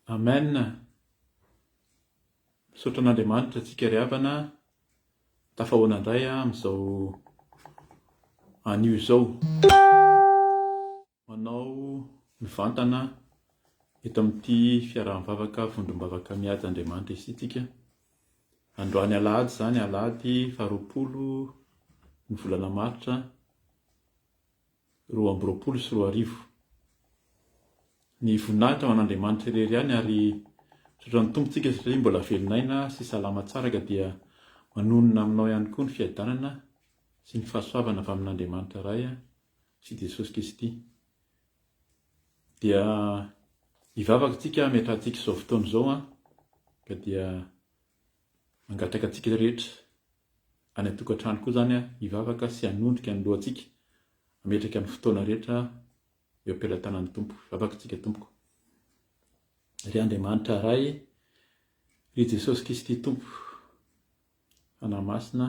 Amen! Misaotra an'Andriamanitra antsika ry havana, tafahoana indray amin'izao anio izao. Manao mivantana eto amin'ity fiaraha-mivavaka vondrom-bavaka mihaja Andriamanitra ity isika. Androany alahady izany, alahady faharoapolo ny volana martsa 2022. Ny voninahitra ho an'Andriamanitra irery ihany ary misaotra ny Tompo tsika satria mbola velon'aina sy salama tsara ka dia manonona aminao ihany koa ny fiadanana sy ny fahasoavana avy amin'Andriamanitra Ray sy Jesosy Kristy. Dia hivavaka tsika hametrahantsika izao fotoana izao an, ka dia mangataka antsika rehetra any an-tokantrano koa izany hivavaka sy hanondrika ny lohantsika hametraka ny fotoana rehetra eo am-pelatanan'ny Tompo. Hivavaka tsika tompoko. Ry Andriamanitra Ray, ry Jesosy Kristy Tompo, Fanahy Masina,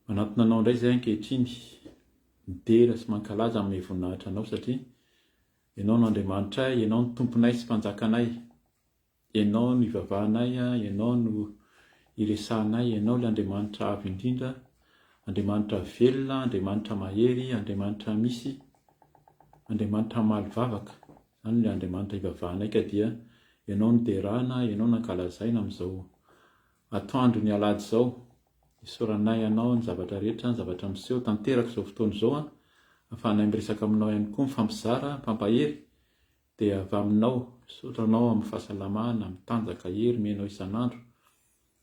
manantona Anao indray izay ankehitriny, midera sy mankalaza amin'ny voninahitra Anao satria Ianao no Andriamanitray, Ianao no Tomponay sy Mpanjakanay. Ianao no ivavahanay, Ianao no iresahanay, Ianao ilay Andriamanitra Avo Indrindra, Andriamanitra velona, Andriamanitra mahery, Andriamanitra misy, Andriamanitra mamaly vavaka. Izany ilay Andriamanitra ivavahanay ka dia Ianao no derana, Ianao no ankalazaina amin'izao atoandron'ny alahady izao. Isaoranay Anao ny zavatra rehetra, ny zavatra miseho tanteraka izao fotoana izao, ahafahanay miresaka aminao ihany koa, mifampizara, mifampahery. Dia avy aminao, misaotra anao amin'ny fahasalamana, amin'ny tanjaka, hery omenao isan'andro,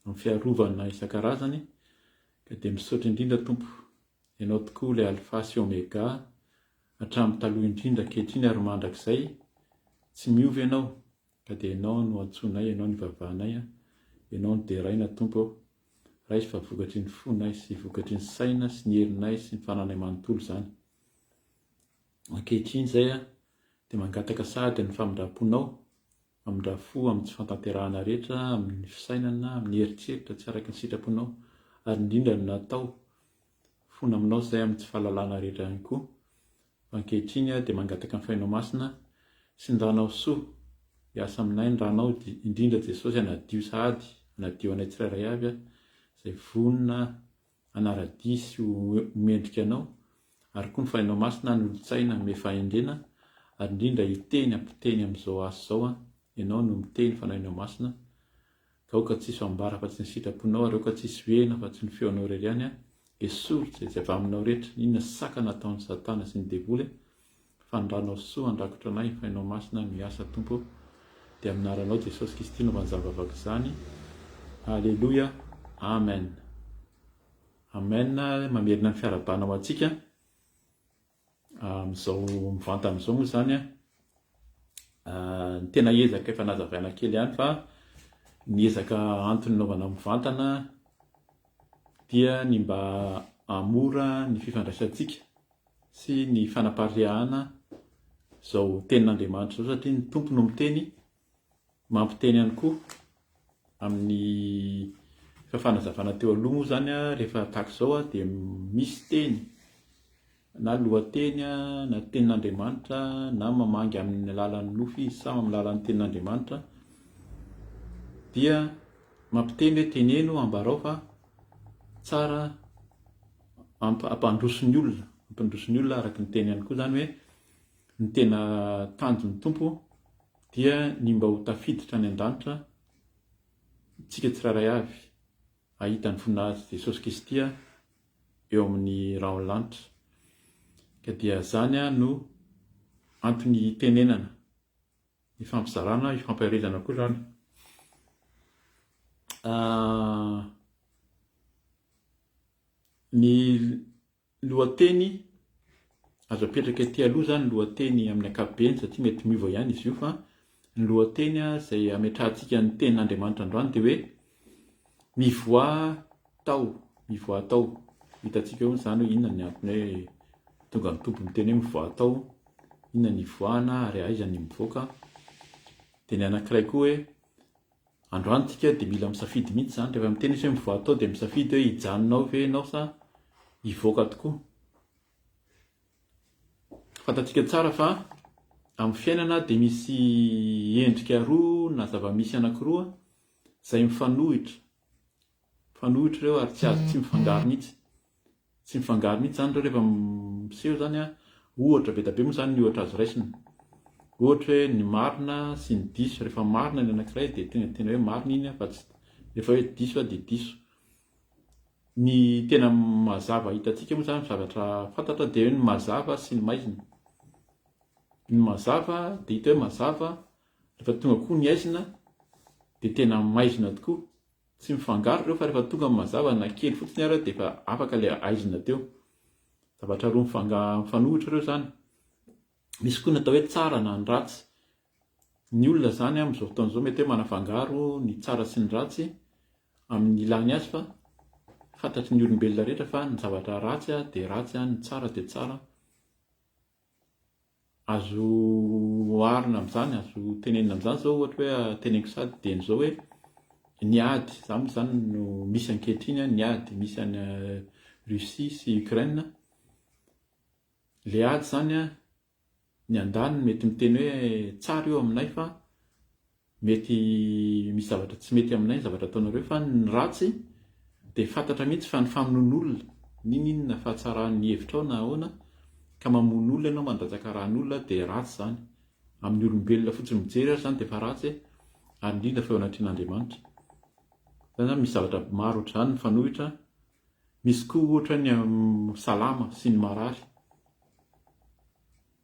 amin'ny fiarovana isan-karazany, ka dia misaotra indrindra Tompo, Ianao tokoa ilay Alpha sy Omega, hatramin'ny taloha indrindra, ankehitriny ary mandrakizay, tsy miova Ianao, ka dia Ianao no antsoinay, Ianao no ivavahanay, Ianao no deraina Tompo ô, raiso fa vokatry ny fonay sy vokatry ny saina sy ny herinay sy ny fananay manontolo izany. Ankehitriny izay dia mangataka sahady ny famindram-ponao, mamindrà fo amin'ny tsy fantanterahana rehetra, amin'ny fisainana, amin'ny eritreritra tsy araka ny sitraponao, ary indrindra ny natao. Fona aminao izay amin'ny tsy fahalalana rehetra ihany koa. Fa ankehitriny dia mangataka ny Fahinao Masina sy ny Ranao soa hiasa aminay ny Ranao, indrindra Jesosy hanadio sahady, hanadio anay tsirairay avy izay vonona hanara-dia sy ho mendrika anao, ary koa ny Fahinao Masina hanolotsaina hanome fahendrena, ary indrindra hiteny hampiteny amin'izao asa izao an, Ianao no miteny Fanahinao Masina, ka aoka tsy hisy ho ambara afa-tsy ny sitraponao, ary aoka tsy hisy ho heno afa-tsy ny feonao irery ihany an, esory izay tsy avy aminao rehetra, n'inona sakana ataon'i Satana sy ny devoly an, Fa ny ranao soa handrakotra anay, fa Ianao Masina no hiasa Tompo ô. Dia amin'ny anaranao Jesosy Kristy no anaovan'izany vavaka izany. Aleloia. Amen. Amen. Mamerina ny fiarahabana ho antsika. Amin'izao mivantana izao moa izany an. Ny tena ezaka efa nazavaina kely ihany fa ny ezaka antony naovana mivantana dia ny mba hamora ny fifandraisantsika sy ny fanapariahana izao tenin'Andriamanitra izao satria ny Tompo no miteny, mampiteny ihany koa amin'ny efa fanazavana teo aloha moa izany rehefa tahaka izao dia misy teny na lohateny na tenin'Andriamanitra na mamangy amin'ny alalan'ny nofy izy sa amin'ny alalan'ny tenin'Andriamanitra dia mampiteny hoe teneno ambarao fa tsara hampandroso ny olona, hampandroso ny olona araka ny teny ihany koa izany hoe ny tena tanjon'ny Tompo dia ny mba ho tafiditra any an-danitra tsika tsirairay avy hahita ny voninahitr'i Jesosy Kristy eo amin'ny rahon'ny lanitra. Ka dia izany no antony hitenenana, hifampizarana, hifampaherezana koa izany. Ny lohateny, azo apetraka ety aloha izany ny lohateny amin'ny ankapobeny satria mety miova ihany izy io fa ny lohateny izay ametrahantsika ny tenin'Andriamanitra androany dia hoe mivoaha tao, mivoaha tao. Hitantsika eo izany hoe inona ny antony hoe tonga ny Tompo miteny hoe mivoaha tao, inona ny hivoahana ary aiza ny mivoaka. Dia ny anankiray koa hoe Androany tsika dia mila misafidy mihitsy izany, rehefa miteny izy hoe mivoaha tao dia misafidy hoe hijanona ao ve ianao sa hivoaka tokoa. Fantatsika tsara fa Amin'ny fiainana dia misy endrika roa na zava-misy anankiroa izay mifanohitra. Mifanohitra ireo ary tsy azo tsy mifangaro mihitsy. Tsy mifangaro mihitsy izany ireo rehefa miseho izany an. Ohatra, be dia be moa izany ny ohatra azo raisina. Ohatra hoe ny marina sy ny diso. Rehefa marina ny anankiray dia tena tena hoe marina iny fa tsy rehefa hoe diso dia diso. Ny tena mazava hitantsika moa izany zavatra fantatra dia hoe ny mazava sy ny maizina. Ny mazava dia hita hoe mazava, rehefa tonga koa ny aizina dia tena maizina tokoa. Tsy mifangaro ireo fa rehefa tonga ny mazava na kely fotsiny ara dia efa afaka ilay haizina teo. Zavatra roa mifanohitra ireo izany. Misy koa ny atao hoe tsara na ny ratsy. Ny olona izany amin'izao fotoana izao mety hoe manafangaro ny tsara sy ny ratsy amin'ny ilany azy fa fantatry ny olombelona rehetra fa ny zavatra ratsy dia ratsy, ny tsara dia tsara. Azo oharina amin'izany, azo tenenina amin'izany izao ohatra hoe teneniko sady dieny izao hoe ny ady, izany moa izany no misy ankehitriny, ny ady misy any Russie sy Ukraine. Ilay ady izany an, ny andaniny mety miteny hoe tsara io aminay fa Mety misy zavatra tsy mety aminay ny zavatra ataonareo fa ny ratsy dia fantatra mihitsy fa ny famonoan'olona, n'inon'inona fahatsaran'ny hevitrao na ahoana ka mamono olona ianao mandatsaka ràn'olona dia ratsy izany. Amin'ny olombelona fotsiny mijery ary izany dia efa ratsy ary indrindra fa eo anatrehan'Andriamanitra. Izany izany misy zavatra maro ohatr'izany mifanohitra, misy koa ohatra ny salama sy ny marary.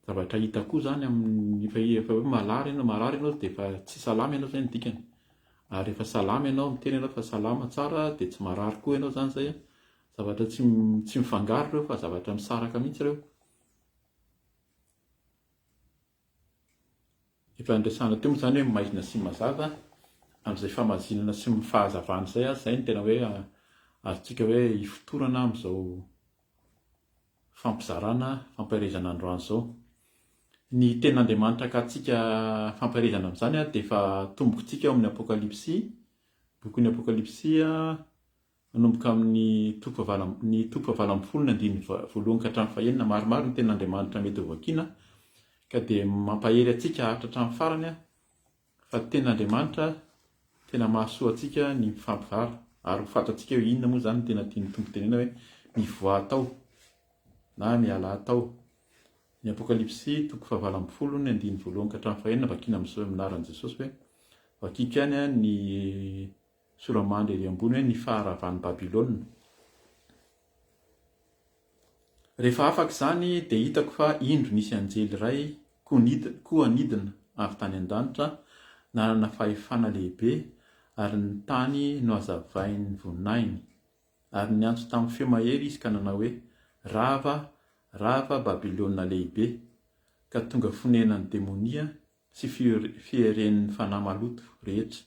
Zavatra hita koa izany amin'ny efa efa hoe malary ianao, marary ianao dia efa tsy salama ianao izay ny dikany. Ary rehefa salama ianao, miteny ianao fa salama tsara dia tsy marary koa ianao izany izay an. Zavatra tsy tsy mifangaro ireo fa zavatra misaraka mihitsy ireo. Efa niresahana teo moa izany hoe maizina sy mazava, amin'izay famazinana sy fahazavana izay, izay no tena hoe azontsika hoe ifotorana amin'izao fampizarana fampaherezana androany izao. Ny tenin'Andriamanitra akantsika fampaherezana amin'izany dia efa atombokintsika ao amin'ny Apokalypsy, bokin'ny Apokalypsy manomboka amin'ny toko fahavalo ny toko fahavalo ambin'ny folo ny andininy voalohany ka hatramin'ny fahenina. Maromaro ny tenin'Andriamanitra mety ho vakiana ka dia mampahery antsika haharitra hatramin'ny farany Fa tena Andriamanitra tena mahasoa antsika ny mifampizara ary ho fantatsika hoe inona moa izany no tena tian'ny Tompo tenena hoe mivoaha tao na mialà tao. Ny Apokalypsy toko fahavalo ambin'ny folo ny andininy voalohany ka hatramin'ny fahenina vakiana amin'ny anaran'i Jesosy hoe vakiko ihany ny sora-mandry ery ambony hoe ny faharavan'i Babylona. Rehefa afaka izany dia hitako fa indro nisy anjely iray koa nidina, koa nidina avy tany an-danitra, nanana fahefana lehibe, ary ny tany nohazavain'ny voninahiny. Ary niantso tamin'ny feo mahery izy ka nanao hoe, Rava, rava Babylona lehibe, ka tonga fonenan'ny demonia sy fieren'ny fanahy maloto rehetra.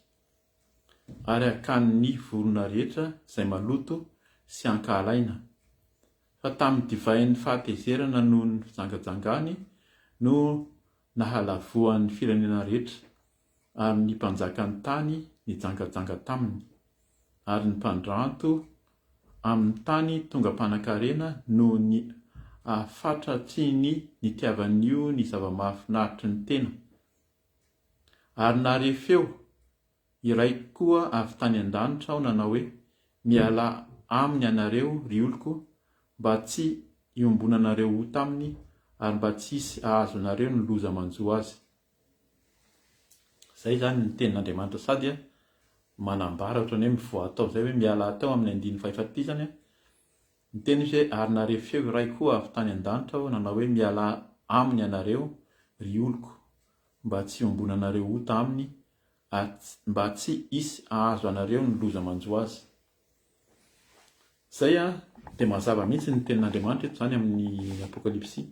Ary hakanin'ny vorona rehetra izay maloto sy ankahalaina. Fa tamin'ny divain'ny fahatezerana noho ny fijangajangany no nahalavoan'ny firenena rehetra, ary ny mpanjakan'ny tany nijangajanga taminy, ary ny mpandranto amin'ny tany tonga mpanankarena noho ny hafatratry ny nitiavan'io ny zava-mahafinaritry ny tena. Ary nahare feo iray koa avy tany an-danitra aho nanao hoe, Mialà aminy ianareo, ry oloko, mba tsy hiombonanareo ota aminy, ary mba tsy hisy hahazo anareo ny loza manjo azy. Izay izany ny tenin'Andriamanitra sady manambara ohatran'ny hoe mivoaha tao izay hoe mialà tao amin'ny andininy fahefatra ity izany. Niteny izy hoe, Ary nahare feo iray koa avy tany an-danitra aho nanao hoe, Mialà aminy ianareo, ry oloko, mba tsy hiombonanareo ota aminy, ary mba tsy hisy hahazo anareo ny loza manjo azy. Izay dia mazava mihitsy ny tenin'Andriamanitra eto izany amin'ny Apokalypsy.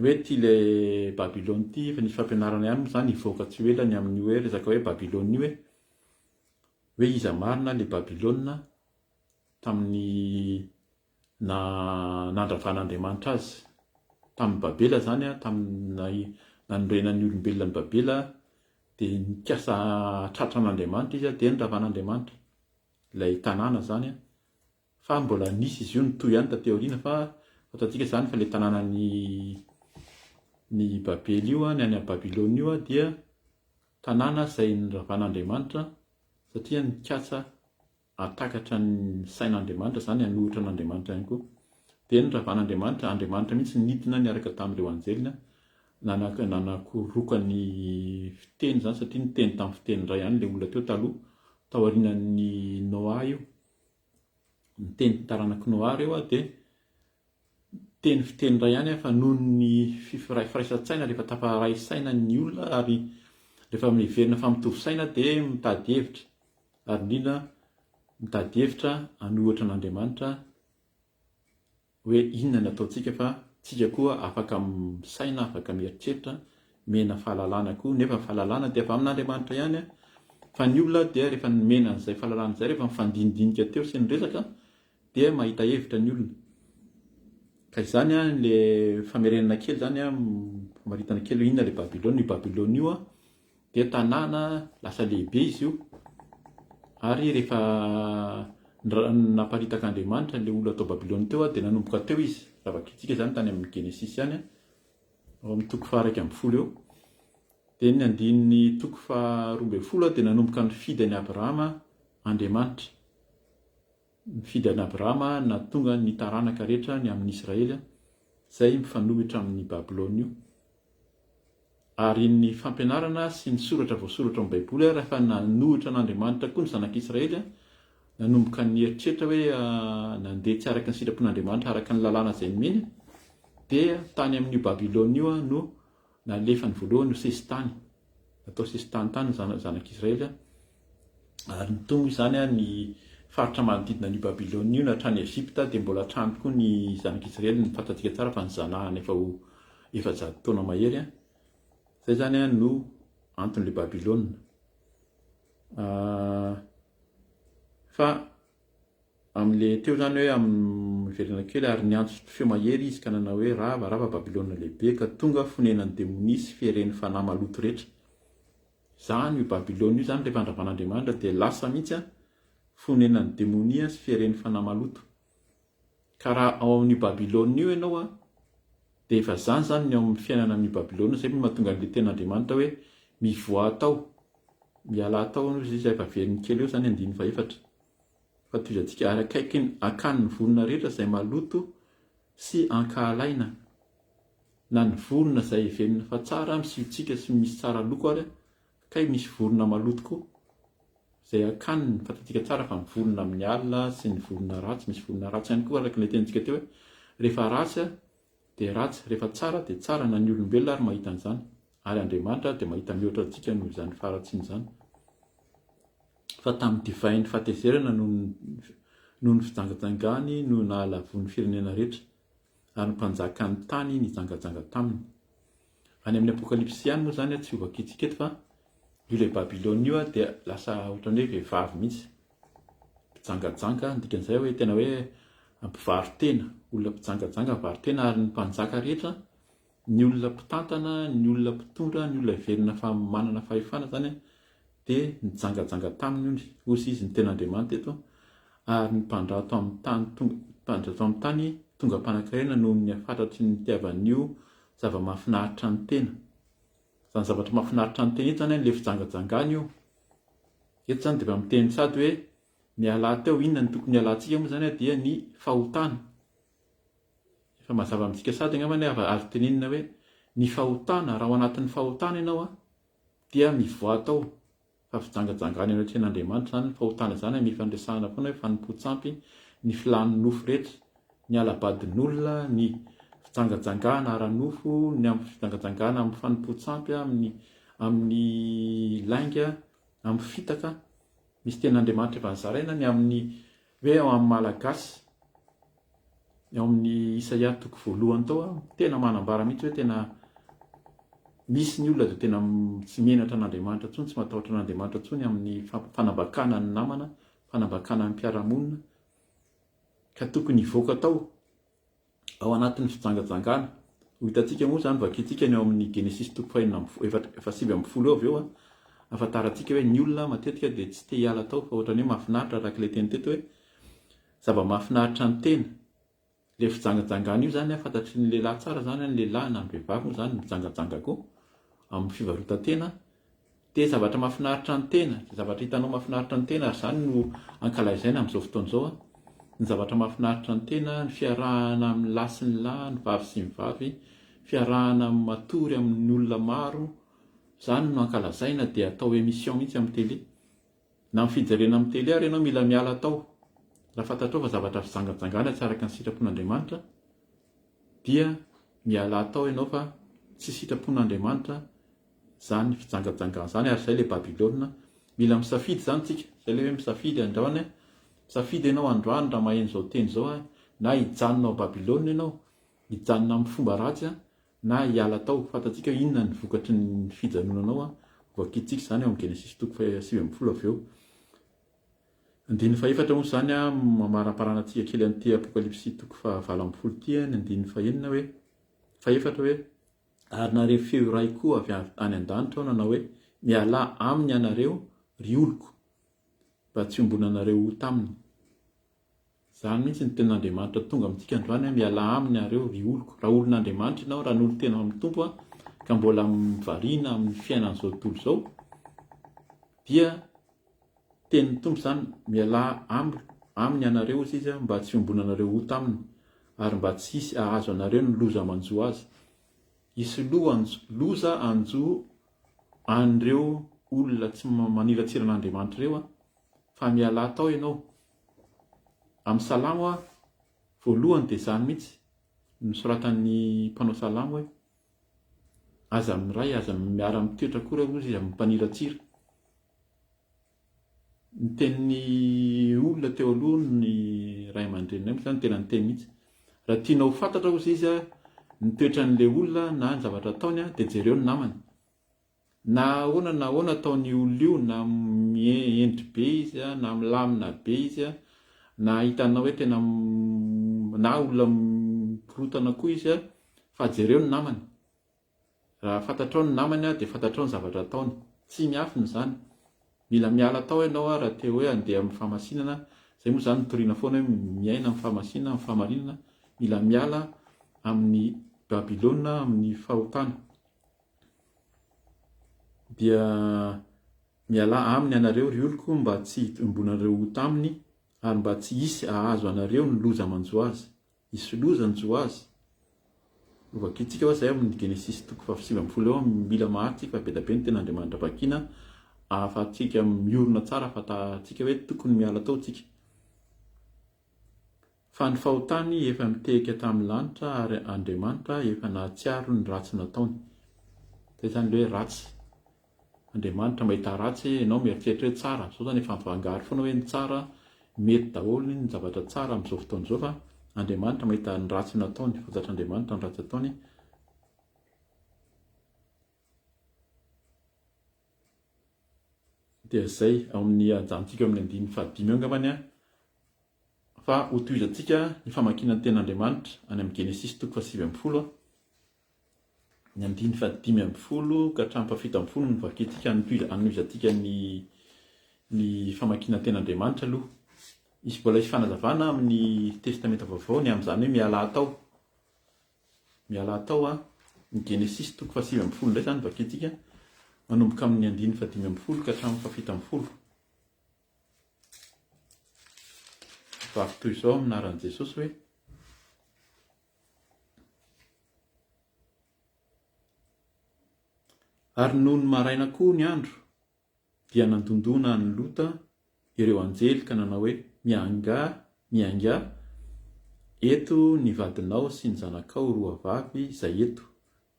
Hoe ity ilay Babylona ity, efa nisy fampianarana ihany moa izany hivoaka tsy ho ela ny amin'io hoe resaka hoe Babylona io hoe, hoe iza marina ilay Babylona tamin'ny na nandravan'Andriamanitra azy tamin'i Babela izany, tamin'ny nanorenan'ny olombelona an'i Babela dia nikasa hahatratra an'Andriamanitra izy dia noravan'Andriamanitra ilay tanàna izany fa mbola nisy izy io nitohy ihany taty aoriana fa fantatsika izany fa ilay tanànan'i. Ny Babely io, ny any Babylona io dia tanàna izay noravan'Andriamanitra satria nikatsa hahatakatra ny sain'Andriamanitra, izany hanohitra an'Andriamanitra ihany koa. Dia noravan'Andriamanitra, Andriamanitra mihitsy nidina niaraka tamin'ireo anjeliny nanakoroka ny fiteny izany satria niteny tamin'ny fiteny iray ihany ilay olona teo taloha, taorianan'i Noa io. Niteny taranak'i Noa ireo dia Teny fiteny iray ihany fa noho ny firaisan-tsaina rehefa tafaray saina ny olona ary rehefa miverina fa mitovy saina dia mitady hevitra ary indrindra mitady hevitra hanohitra an'Andriamanitra hoe inona ny ataontsika fa tsika koa afaka misaina afaka mieritreritra mena fahalalana koa nefa ny fahalalana dia avy amin'Andriamanitra ihany fa ny olona dia rehefa nomena an'izay fahalalana izay rehefa mifandinidinika teo sy niresaka dia mahita hevitra ny olona. Ka izany an, le famerenana kely izany an, famaritana kely hoe inona le Babylona. Io Babylona io an, dia tanàna lasa lehibe izy io, ary rehefa naparitak'Andriamanitra le olona tao Babylona teo an, dia nanomboka teo izy. Raha vakintsika izany tany amin'ny Genesisy ihany an, ao amin'ny toko faha-11 eo, dia ny andininy toko faha-12 dia nanomboka nifidy an'i Abrahama Andriamanitra. Nifidy an'i Abrahama nahatonga ny taranaka rehetra ny amin'i Israely, izay mifanohitra amin'i Babylona io. Ary ny fampianarana sy ny soratra voasoratra ao amin'ny Baiboly ary efa nanohitra an'Andriamanitra koa ny zanak'Israely, nanomboka nieritreritra hoe nandeha tsy araka ny sitrapon'Andriamanitra araka ny lalàna izay nomeny, dia tany amin'io Babylona io no nalefany voalohany ho sesitany. Natao sesitany tany ny zanak'Israely, ary nitombo izany ny faritra manodidina an'io Babylona io, na hatrany Egypta dia mbola hatrany koa ny zanak'Israely, ny fantatsika tsara fa nizanahana efa ho 400 taona mahery. Izay izany no anton'ilay Babylona. Fa Amin'ilay teo izany hoe amin'ny miverina kely, ary niantso feo mahery izy ka nanao hoe, Rava, rava Babylona lehibe, ka tonga fonenan'ny demonia sy fieren'ny fanahy maloto rehetra. Izany io Babylona io izany rehefa andravan'Andriamanitra dia lasa mihitsy an, fonenan'ny demonia sy fieren'ny fanahy maloto. Ka raha ao amin'io Babylona io ianao an, dia efa izany izany ny ao amin'ny fiainana amin'io Babylona, izay no mahatonga an'ilay tenin'Andriamanitra hoe, mivoaha tao, mialà tao hoy izy, efa averiny kely eo izany andininy fahefatra. Fa tohizantsika ary akaiky ny akanin'ny vorona rehetra izay maloto sy ankahalaina, na ny vorona izay heverina fa tsara misiotsika sy misy tsara loko ary kay misy vorona maloto koa izay akaniny, fantatsika tsara fa ny vorona amin'ny alina sy ny vorona ratsy, misy vorona ratsy ihany koa araka ilay tenintsika teo hoe rehefa ratsy dia ratsy, rehefa tsara dia tsara, na ny olombelona ary mahita an'izany, ary Andriamanitra dia mahita mihoatra antsika noho izany faharatsiana izany. Fa tamin'ny divain'ny fahatezerana noho ny noho ny fijangajangany no nahalavoan'ny firenena rehetra, ary ny mpanjakan'ny tany nijangajanga taminy. Any amin'ny Apokalypsy ihany moa izany tsy hovakintsika eto fa io ilay Babylona io dia lasa ohatran'ny hoe vehivavy mihitsy. Mpijangajanga, ny dikan'izay hoe tena hoe mpivaro-tena, olona mpijangajanga, mpivaro-tena ary ny mpanjaka rehetra, ny olona mpitantana, ny olona mpitondra, ny olona heverina fa manana fahefana izany dia nijangajanga taminy hono, hozy izy ny ten'Andriamanitra eto, ary ny mpandrato amin'ny tany tonga, mpandrato amin'ny tany tonga mpanankarena noho ny hafatratry ny nitiavan'io zava-mahafinaritra ny tena. Izany zavatra mahafinaritra ny tena ito izany ilay fijangajangana io. Eto izany dia efa miteny sady hoe mialà teo, inona no tokony hialantsika moa izany dia ny fahotana. Efa mazava amintsika sady angamba ny azo tenenina hoe ny fahotana, raha ao anatin'ny fahotana ianao dia mivoaha tao fa fijangajangana eo anatrehan'Andriamanitra izany, ny fahotana izany amin'ny efa niresahana foana hoe fanompoan-tsampy, ny filàn'ny nofo rehetra, ny hala-badin'olona, ny fijangajangana ara-nofo, ny amin'ny fijangajangana amin'ny fanompoan-tsampy, amin'ny amin'ny lainga, amin'ny fitaka. Misy tenin'Andriamanitra efa nozaraina ny amin'ny hoe ao amin'ny Malagasy, ao amin'ny Isaia toko voalohany tao, tena manambara mihitsy hoe tena misy ny olona dia tena tsy menatra an'Andriamanitra intsony, tsy matahotra an'Andriamanitra intsony amin'ny fanambakana ny namana, fanambakana ny mpiara-monina, ka tokony hivoaka tao. ao anatin'ny fijangajangana. Ho hitantsika moa izany, vakintsika ny ao amin'ny Genesisy toko fahenina amby fo, efatra, fahasivy ambin'ny folo eo avy eo, ahafantarantsika hoe ny olona matetika dia tsy te hiala tao fa ohatran'ny hoe mahafinaritra araka ilay teny teto hoe zava-mahafinaritra ny tena. Ilay fijangajangana io izany an, fantatry ny lehilahy tsara izany an, ny lehilahy na ny vehivavy moa izany mijangajanga koa amin'ny fivarotan-tena. Dia zavatra mahafinaritra ny tena, izay zavatra hitanao mahafinaritra ny tena ary izany no ankalazaina amin'izao fotoana izao an, ny zavatra mahafinaritra ny tena, ny fiarahana amin'ny lahy sy ny lahy, ny vavy sy ny vavy, fiarahana matory amin'ny olona maro, izany no ankalazaina dia atao émission mihitsy amin'ny télé. Na amin'ny fijerena amin'ny télé ary ianao mila miala tao raha fantatrao fa zavatra fijangajangana tsy araka ny sitrapon'Andriamanitra dia mialà tao ianao fa tsy sitrapon'Andriamanitra izany fijangajangana izany ary izay ilay Babylona. Mila misafidy izany tsika, izay ilay hoe misafidy androany an, misafidy ianao androany raha maheno izao teny izao an, na hijanona ao Babylona ianao, hijanona amin'ny fomba ratsy an, na hiala tao. Fantatsika hoe inona ny vokatry ny fijanonanao an, hovakintsika izany ao amin'ny Genesisy toko faha 19 avy eo. Andininy fahefatra moa izany an, mamaraparana antsika kely an'ity Apokalypsy toko faha 18 ity an, ny andininy fahenina hoe, fahefatra hoe, Ary nahare feo iray koa avy any an-danitra aho nanao hoe, Mialà aminy ianareo, ry oloko, mba tsy hiombonanareo ota aminy. Izany mihitsy ny tenin'Andriamanitra tonga amintsika androany hoe, Mialà aminy ianareo, ry oloko. Raha olon'Andriamanitra ianao, raha nolo-tena ao amin'ny Tompo ka mbola variana amin'ny fiainan'izao tontolo izao, dia tenin'ny Tompo izany, Mialà aminy ianareo, hoy Izy, mba tsy hiombonanareo ota aminy, ary mba tsy hisy hahazo anareo ny loza manjo azy. Hisy loza hanjo an'ireo olona tsy maniratsira an'Andriamanitra ireo, fa mialà tao ianao. Amin'ny Salamo voalohany dia izany mihitsy no nosoratan'ny mpanao Salamo hoe, Aza miray, aza miara-mitoetra akory hozy izy amin'ny mpaniratsira. Ny tenin'ny olona teo aloha, ny ray aman-dreninay moa izany tena niteny mihitsy. Raha tianao ho fantatra hozy izy ny toetran'ilay olona na ny zavatra ataony dia jereo ny namany. Na ahoana na ahoana ataon'io olona io, na hendry be izy, na milamina be izy, na hitanao hoe tena na olona mikorontana koa izy fa jereo ny namany. Raha fantatrao ny namany dia fantatrao ny zavatra ataony. Tsy miafina izany. Mila miala tao ianao raha te hoe handeha amin'ny fahamasinana, izay moa izany no toriana foana hoe miaina amin'ny fahamasinana, amin'ny fahamarinana, mila miala amin'ny Babylona, amin'ny fahotana. Dia mialà aminy ianareo ry oloko mba tsy hitombonareo ota aminy ary mba tsy hisy hahazo anareo ny loza manjo azy. Hisy loza hanjo azy. Hovakintsika hoa izay amin'ny Genesisy toko faha 19 eo, mila maharitra isika fa be dia be ny tenin'Andriamanitra vakiana ahafahantsika miorina tsara ahafantarantsika hoe tokony miala tao tsika. Fa ny fahotany efa mitehika tamin'ny lanitra ary Andriamanitra efa nahatsiaro ny ratsy nataony. Izay izany ilay hoe ratsy. Andriamanitra mahita ratsy, ianao mieritreritra hoe tsara, zao zany efa mifangaro foana hoe ny tsara mety daholo ny zavatra tsara amin'izao fotoana izao fa Andriamanitra mahita ny ratsy nataony, fantatr'Andriamanitra ny ratsy ataony. Dia izay, ao amin'ny ajanontsika eo amin'ny andininy fahadimy eo angambany an, fa hotohizantsika ny famakiana ny tenin'Andriamanitra any amin'ny Genesisy toko faha 19 an. Ny andininy faha-15 ka hatramin'ny faha-17 no vakintsika hanohizantsika ny ny famakiana ny tenin'Andriamanitra aloha. Hisy mbola hisy fanazavana amin'ny Testamenta Vaovao ny amin'izany hoe mialà tao. Mialà tao an. Ny Genesisy toko faha-19 indray izany vakintsika manomboka amin'ny andininy faha-15 ka hatramin'ny faha-17. Vaky toy izao amin'ny anaran'i Jesosy hoe Ary nony maraina koa ny andro, dia nandondòna an'i Lota ireo anjely ka nanao hoe, Miangà, miaingà, eto ny vadinao sy ny zanakao roa vavy izay eto,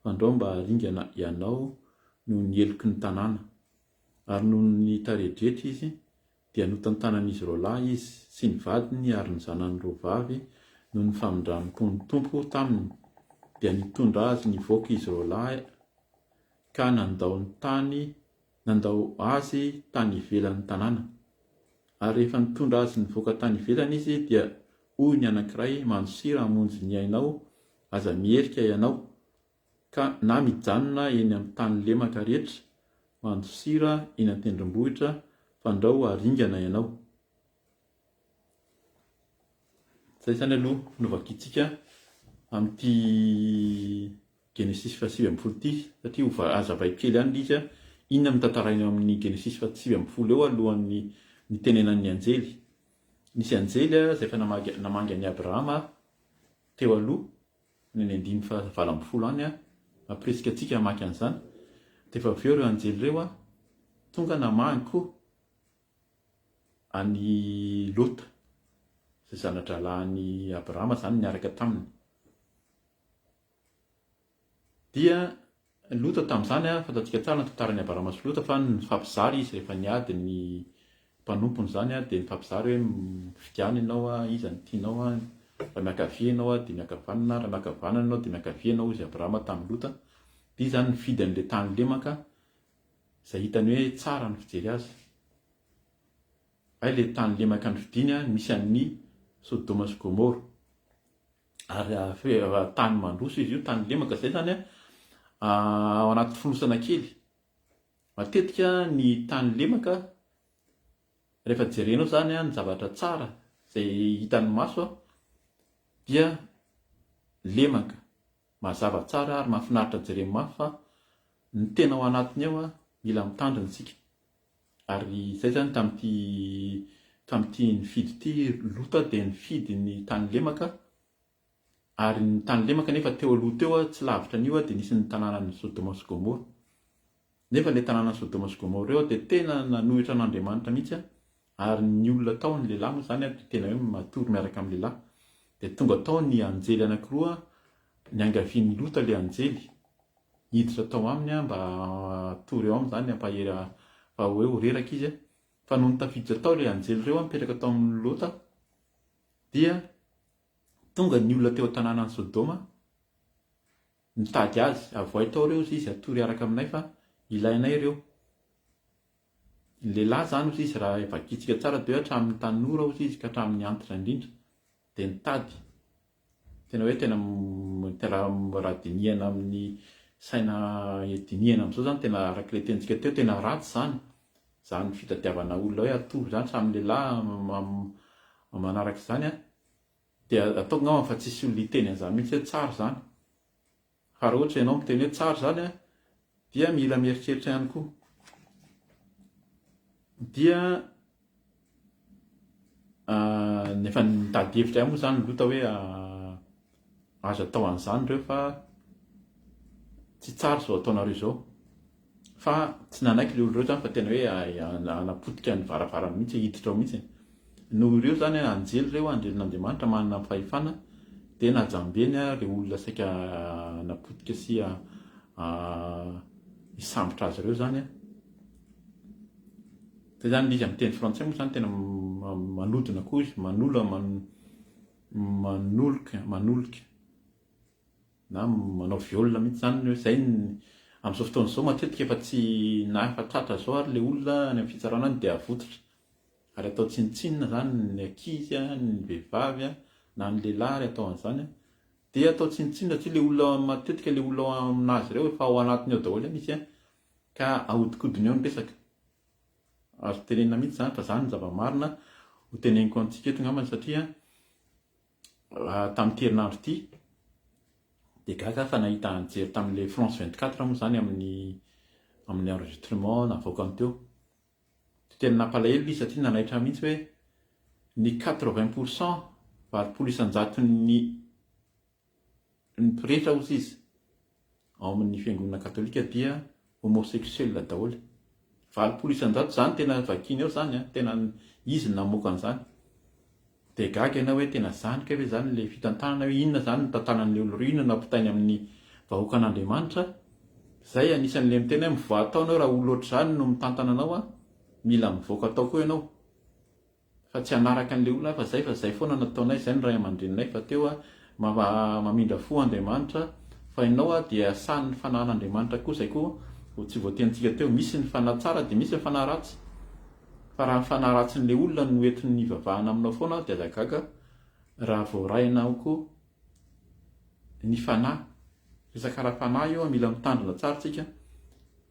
fandrao mba haringana ianao noho ny heloky ny tanàna. Ary nony nitaredretra izy, dia notantanan'izy roalahy izy sy ny vadiny ary ny zanany roa vavy noho ny famindram-pon'ny Tompo taminy, dia nitondra azy nivoaka izy roalahy ka nandao ny tany nandao azy tany ivelan'ny tanàna. Ary rehefa nitondra azy nivoaka tany ivelany izy, dia hoy ny anankiray, Mandosira hamonjy ny ainao, aza miherika ianao, ka na mijanona eny amin'ny tany lemaka rehetra, mandosira eny an-tendrombohitra, fandrao haringana ianao. Izay izany aloha no vakintsika amin'ity Genesisy faha 19 ity, satria ho hazavaiko kely ihany ilay izy, inona no tantaraina eo amin'ny Genesisy faha 19 eo alohan'ny nitenenan'ny anjely. Nisy anjely izay efa namangy an'i Abrahama teo aloha, ny any andininy faha 18 any, mampirisika antsika hamaky an'izany. Dia efa avy eo ireo anjely ireo tonga namangy koa an'i Lota, izay zana-drahalahin'i Abrahama izany niaraka taminy. Dia Lota tamin'izany, fantatsika tsara ny tantaran'i Abrahama sy Lota fa nifampizara izy rehefa niady ny mpanompony izany dia nifampizara hoe mifidiana ianao, iza no tianao, raha miankavia ianao dia miankavanana, raha miankavanana ianao dia miankavia ianao hoy izy Abrahama tamin'i Lota. Dia izy izany nifidy an'ilay tany lemaka izay hitany hoe tsara ny fijery azy. Hay ilay tany lemaka nofidiny misy an'i Sodoma sy Gomora. Ary tany mandroso izy io, tany lemaka izay izany ao anaty fonosana kely. Matetika ny tany lemaka rehefa jerenao izany ny zavatra tsara izay hitan'ny maso dia lemaka, mazava tsara ary mahafinaritra jeren'ny maso fa ny tena ao anatiny ao mila mitandrina isika. Ary izay izany tamin'ity tamin'ity nifidy ity Lota dia nifidy ny tany lemaka, ary ny tany lemaka nefa teo aloha teo tsy lavitra an'io dia nisy ny tanànan'i Sodoma sy Gomora. Nefa ilay tanànan'i Sodoma sy Gomora eo dia tena nanohitra an'Andriamanitra mihitsy ary ny olona tao, ny lehilahy moa izany dia tena hoe matory miaraka amin'ny lehilahy. Dia tonga tao ny anjely anankiroa niangavian'i Lota ilay anjely hiditra tao aminy mba hatory eo aminy izany, hampahery fa hoe ho reraka izy. Fa nony tafiditra tao ilay anjely ireo nipetraka tao amin'i Lota dia tonga ny olona teo an-tanànan'i Sodoma nitady azy, avoahy tao ireo hozy izy hatory hiaraka aminay fa ilainay ireo. Ny lehilahy izany hozy izy raha vakintsika tsara dia hoe hatramin'ny tanora hozy izy ka hatramin'ny antitra indrindra dia nitady. Tena hoe tena raha dinihana amin'ny saina dinihana amin'izao izany tena araka ilay tenintsika teo tena ratsy izany, izany fitadiavana olona hoe hatory izany samy lehilahy manaraka izany an. Dia ataoko angamba fa tsisy olona hiteny an'izany mihitsy hoe tsara izany. Fa raha ohatra ianao miteny hoe tsara izany an, dia mila mieritreritra ihany koa. Dia nefa nitady hevitra ihany moa izany Lota hoe azo atao an'izany ireo fa tsy tsara izao ataonareo izao. Fa tsy nanaiky ireo olona ireo izany fa tena hoe hanapotika ny varavarany mihitsy, hiditra ao mihitsy. Noho ireo izany anjely ireo, anjelin'Andriamanitra manana ny fahefana, dia najambeny ireo olona saika hanapotika sy hisambotra azy ireo izany. Izay izany ilay izy amin'ny teny frantsay moa izany tena manodina koa izy, manola, manoloka, manoloka. Na manao viol mihitsy zany hoe zay ny amin'izao fotoana izao matetika efa tsy na efa tratra zao ary le olona any amin'ny fitsarana any dia avototra ary atao tsinontsinona zany ny ankizy a, ny vehivavy a, na ny lehilahy ary atao an'izany a, dia atao tsinontsinona satria le olona matetika le olona ao aminazy ireo efa ao anatiny ao daholo ihany izy a, ka ahodikodiny eo ny resaka. Azo tenenina mihitsy zany fa zany ny zava-marina ho teneniko antsika eto angambany satria Tamin'ity herinandro ity dia gaga aho fa nahita nijery tamin'ilay France 24 moa izany amin'ny amin'ny enregistrement navoakany teo. Dia tena nampalahelo ilay izy satria nanaitra mihitsy hoe ny 80 pour cent, 80 isan-jaton'ny Ny pretra hozy izy ao amin'ny fiangonana katolika dia homosexuel daholo. 80% izany tena vakiany ao izany an, tena izy no namoaka an'izany. Dia gaga ianao hoe tena zany kay ve izany ilay fitantanana hoe inona izany no tantanan'ilay olona ireo, inona no ampitainy amin'ny vahoakan'Andriamanitra. Izay anisan'ilay miteny hoe mivoaha tao ianao raha olona ohatr'izany no mitantana anao an, mila mivoaka tao koa ianao. Fa tsy hanaraka an'ilay olona fa zay fa zay foana nataonay zay ny ray aman-dreninay fa teo a mamindra fo Andriamanitra fa ianao a dia sahin'ny fanahin'Andriamanitra koa zay koa vao tsy voatenintsika teo misy ny fanahy tsara dia misy ny fanahy ratsy fa raha ny fanahy ratsin'ilay olona no entiny hivavahana aminao foana dia aza gaga raha voarainao koa ny fanahy resaka ara-panahy io a mila mitandrina tsara tsika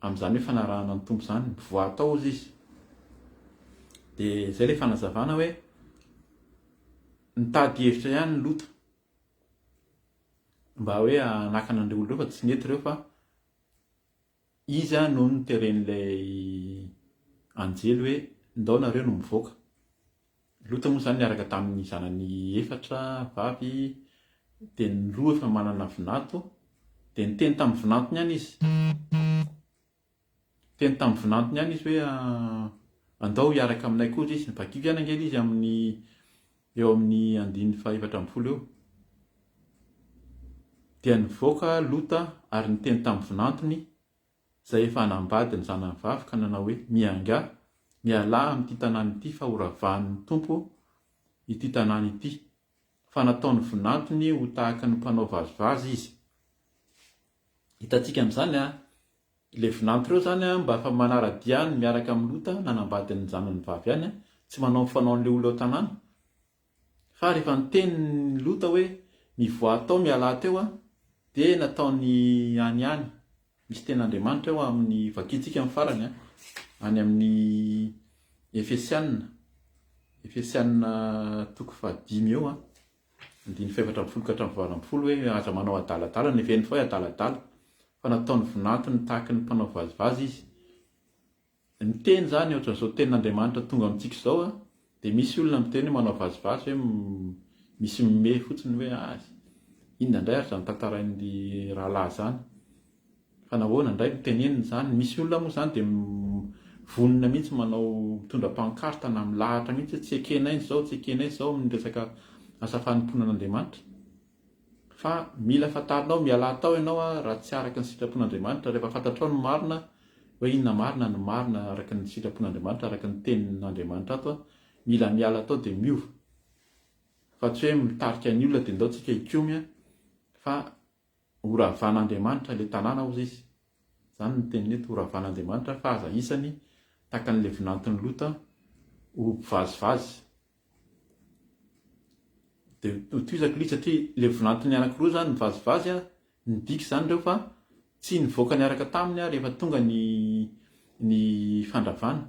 amin'izany hoe fanarahana ny Tompo izany, mivoaha tao hozy izy. Dia izay ilay fanazavana hoe. Nitady hevitra ihany Lota mba hoe hanakana an'ireo olona ireo fa tsy nety ireo fa izy no noteren'ilay anjely hoe ndao nareo no mivoaka. Lota moa izany niaraka tamin'ny zanany efatra vavy dia ny roa efa manana vinato dia niteny tamin'ny vinantony ihany izy. Niteny tamin'ny vinantony ihany izy hoe andao hiaraka aminay koa izy. Vakiko ihany ange ilay izy amin'ny eo amin'ny andininy faha-14 eo. Dia nivoaka Lota ary niteny tamin'ny vinantony izay efa hanambady ny zanany vavy ka nanao hoe, Miangà, mialà amin'ity tanàna ity fa horavan'ny Tompo ity tanàna ity. Fa nataon'ny vinantony ho tahaka ny mpanao vazivazy izy. Hitantsika amin'izany ilay vinanto ireo izany mba efa manara-dia any miaraka amin'i Lota nanambady ny zanany vavy any, tsy manao ny fanaon'ilay olona ao an-tanàna. Fa rehefa niteny Lota hoe mivoaha tao mialà teo dia nataony any ihany. Misy tenin'Andriamanitra eo amin'ny vakintsika amin'ny farany any amin'ny Efesiana, Efesiana toko fahadimy eo. Andininy faha-14 ka hatramin'ny 18 hoe aza manao adaladala, neveriny fa hoe adaladala, fa nataony vinantony tahaky ny mpanao vazivazy izy. Miteny izany ohatran'izao tenin'Andriamanitra tonga amintsika izao an, dia misy olona miteny hoe manao vazivazy hoe misy mimehy fotsiny hoe ah, inona indray ary izany tantarain'ny rahalahy izany. Fa nahoana indray no tenenina izany? Misy olona moa izany dia vonona mihitsy manao mitondra pancarte na milahatra mihitsy hoe tsy ekenay izao, tsy ekenay izao amin'ny resaka asa fanompoana an'Andriamanitra. Fa mila fantarinao, mialà tao ianao raha tsy araka ny sitrapon'Andriamanitra, rehefa fantatrao ny marina hoe inona marina no marina araka ny sitrapon'Andriamanitra, araka ny tenin'Andriamanitra ato, mila miala tao dia miova. Fa tsy hoe mitarika ny olona dia ndao tsika hikomy fa Horavan'Andriamanitra ilay tanàna hozy izy. Izany no teniny eto, horavan'Andriamanitra fa aza isany tahaka an'ilay vinanton'i Lota ho mpivazivazy. Dia hotohizako ilay izy satria ilay vinantony anankiroa izany nivazivazy an, nidika izany ireo fa tsy nivoaka niaraka taminy rehefa tonga ny ny fandravana.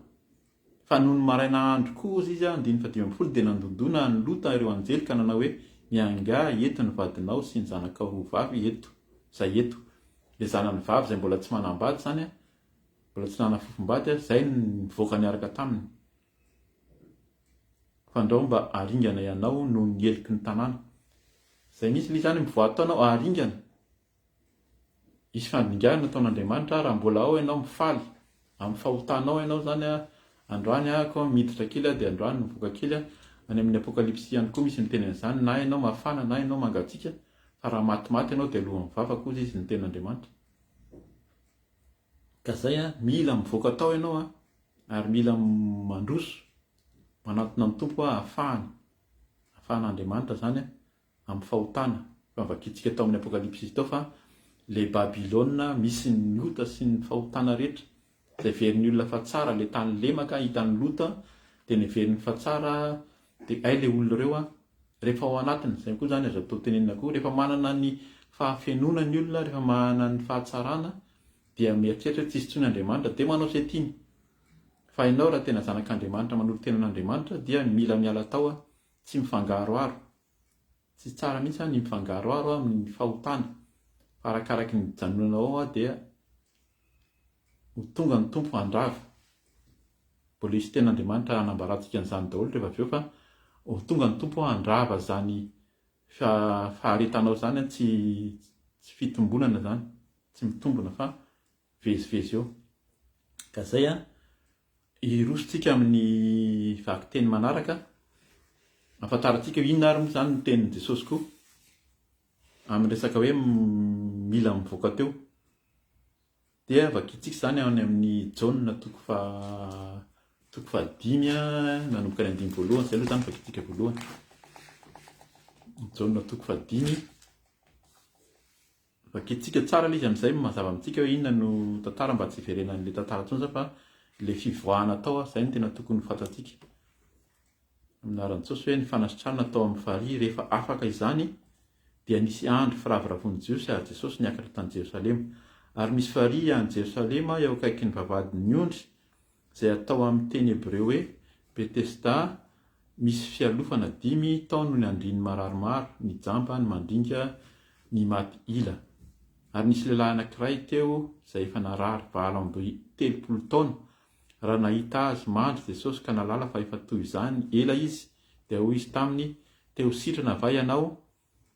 Fa nony maraina andro koa, hozy izy, andininy fahadimy ambin'ny folo, dia nandondona an'i Lota ireo anjely ka nanao hoe, Miangà, eto ny vadinao sy ny zanakao roa vavy, eto, izay eto. Ilay zanany vavy izay mbola tsy manambady izany, mbola tsy nanana fofombady, izay no nivoaka niaraka taminy. Fandrao mba haringana ianao noho ny heloky ny tanàna. Izay mihitsy ilay izy izany, mivoaha tao ianao, haringana. Hisy fandringanana ataon'Andriamanitra raha mbola ao ianao mifaly amin'ny fahotanao ianao izany androany ahako miditra kely aho dia androany mivoaka kely aho any amin'ny apokalypsy ihany koa misy miteny an'izany na ianao mafana na ianao mangatsiaka fa raha matimaty ianao dia alohan'ny vavaka hozy izy ny tenin'Andriamanitra ka zay a mila mivoaka tao ianao a ary mila mandroso manantona ny Tompo ahafahana ahafahan'Andriamanitra izany a amin'ny fahotana. Efa novakintsika tao amin'ny Apokalypsy tao fa ilay Babylona misy ny ota sy ny fahotana rehetra, izay heverin'ny olona fa tsara, ilay tany lemaka hitan'i Lota dia neveriny fa tsara, dia hay ilay olona ireo an, rehefa ao anatiny, izay koa izany azo atao tenenina koa, rehefa manana ny fahafenoana ny olona, rehefa manana ny fahatsarana dia mieritreritra hoe tsisy intsony Andriamanitra, dia manao izay tiany. Fa ianao raha tena zanak'Andriamanitra manolo-tena an'Andriamanitra dia mila miala tao an, tsy mifangaroharo. Tsy tsara mihitsy ny mifangaroharo amin'ny fahotana fa arakaraky ny hijanonanao ao dia ho tonga ny Tompo handrava. Mbola hisy tenin'Andriamanitra hanambarantsika an'izany daholo rehefa avy eo fa ho tonga ny Tompo handrava izany faharetanao izany tsy tsy fitombonana izany, tsy mitombona fa vezivezy eo. Ka zay an, hiroso tsika amin'ny vakiteny manaraka, ahafantarantsika hoe inona ary moa izany ny tenin'i Jesosy koa amin'ny resaka hoe mila mivoaka teo. Dia vakintsika izany any amin'ny Jaona toko faha toko fahadimy manomboka ny andininy voalohany, izay aloha izany vakintsika voalohany. Jaona toko fahadimy. Vakintsika tsara ilay izy amin'izay mazava amintsika hoe inona no tantara mba tsy hiverenan'ilay tantara intsony zany fa ilay fivoahana tao izay no tena tokony ho fantatsika. Amin'ny anaran'i Jesosy hoe ny fanasitranana tao amin'ny farihy rehefa afaka izany dia nisy andro firavoravoan'ny Jiosy ary Jesosy niakatra tany Jerosalema. Ary misy farihy any Jerosalema eo akaikin'ny vavahadin'ny ondry izay atao amin'ny teny hebreo hoe Betesda. Misy fialofana dimy tao no niandrian'ny marary maro, ny jamba, ny mandringa, ny maty ila. Ary nisy lehilahy anankiray teo izay efa narary 38 taona. Raha nahita azy mandry Jesosy ka nahalala fa efa toy izany ela izy, dia hoy Izy taminy, Te ho sitrana va ianao?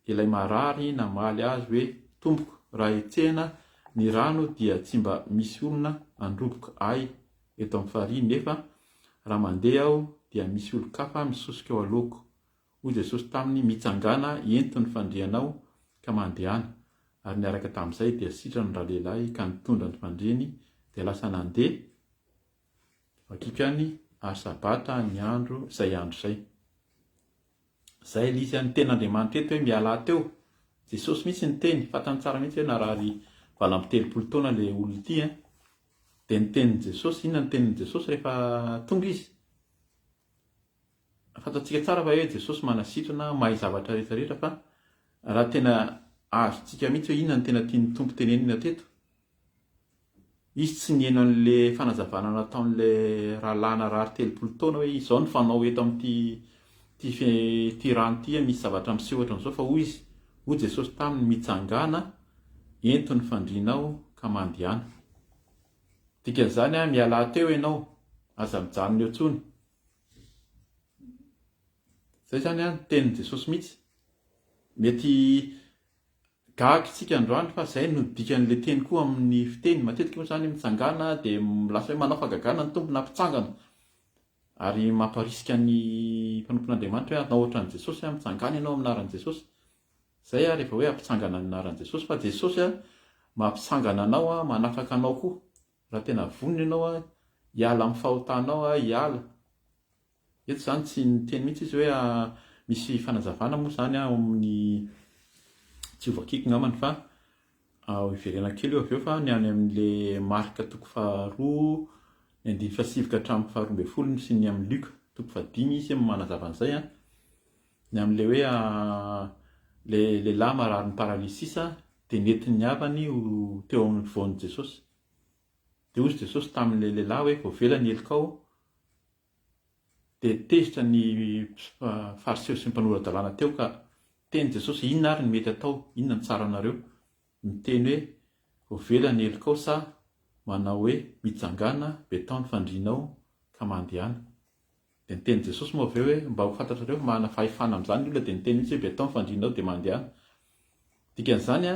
Ilay marary namaly Azy hoe, Tompoko, raha hetsehina ny rano dia tsy mba misy olona handroboka ahy eto amin'ny farihy, nefa raha mandeha aho dia misy olon-kafa misosoka eo alohako. Hoy Jesosy taminy, Mitsangàna, ento ny fandrianao ka mandehana. Ary niaraka tamin'izay dia sitrana ralehilahy ka nitondra ny fandriany dia lasa nandeha, vakiko ihany, ary Sabata ny andro izay andro izay. Izay ilay izy, ny tenin'Andriamanitra eto hoe mialà teo. Jesosy mihitsy niteny, fantany tsara mihitsy hoe narary 38 taona ilay olona ity an. Dia ny tenin'i Jesosy, inona ny tenin'i Jesosy rehefa tonga izy? Fantatsika tsara fa hoe Jesosy manasitrana, mahay zavatra rehetra rehetra fa raha tena azontsika mihitsy hoe inona no tena tian'ny Tompo tenenina teto, Izy tsy niheno an'le fanazavana nataon'le rahalahy narary 30 taona hoe izao ny fanao eto amin'ity ity ity rano ity misy zavatra miseho ohatran'izao fa hoy izy, hoy Jesosy taminy mitsangàna, ento ny fandrianao ka mandehana. Dikan'izany mialà teo ianao, aza mijanona eo intsony. Zay zany an, tenin'i Jesosy mihitsy. Mety gaga isika androany fa zay no dikan'le teny koa amin'ny fiteny. Matetika moa zany mitsangana dia lasa hoe manao fahagagana ny Tompo na mpitsangana. Ary mamparisika ny mpanompon'Andriamanitra hoe hanao ohatran'i Jesosy, mitsangana ianao amin'ny anaran'i Jesosy. Zay ary efa hoe ampitsangana ny anaran'i Jesosy fa Jesosy mampitsangana anao, manafaka anao koa. Raha tena vonona ianao hiala amin'ny fahotanao, hiala. Eto izany tsy niteny mihitsy izy hoe misy fanazavana moa izany ao amin'ny tsy ho vakiko ngambany fa hiverenako kely io avy eo fa ny any amin'le Marka toko faharoa ny andininy fahasivy ka hatramin'ny faharoa ambin'ny folo sy ny amin'ny Lioka toko fahadimy izy manazava an'izay an. Ny amin'le hoe le lehilahy mararin'ny paralysisa dia nentin'ny havany ho teo amin'ny voan'i Jesosy. Dia hoy Jesosy tamin'ilay lehilahy hoe voavela ny helokao. Dia tezitra ny Fariseo sy ny mpanora-dalàna teo ka niteny Jesosy, Inona ary no mety atao? Inona no tsara aminareo? Miteny hoe, Voavela ny helokao sa manao hoe, Mitsangàna, betao ny fandrianao ka mandehana? Dia niteny Jesosy moa avy eo hoe, Mba ho fantatrareo fa manana fahefana amin'izany ny olona dia niteny mihitsy hoe, Betao ny fandrianao dia mandehana. Dikan'izany,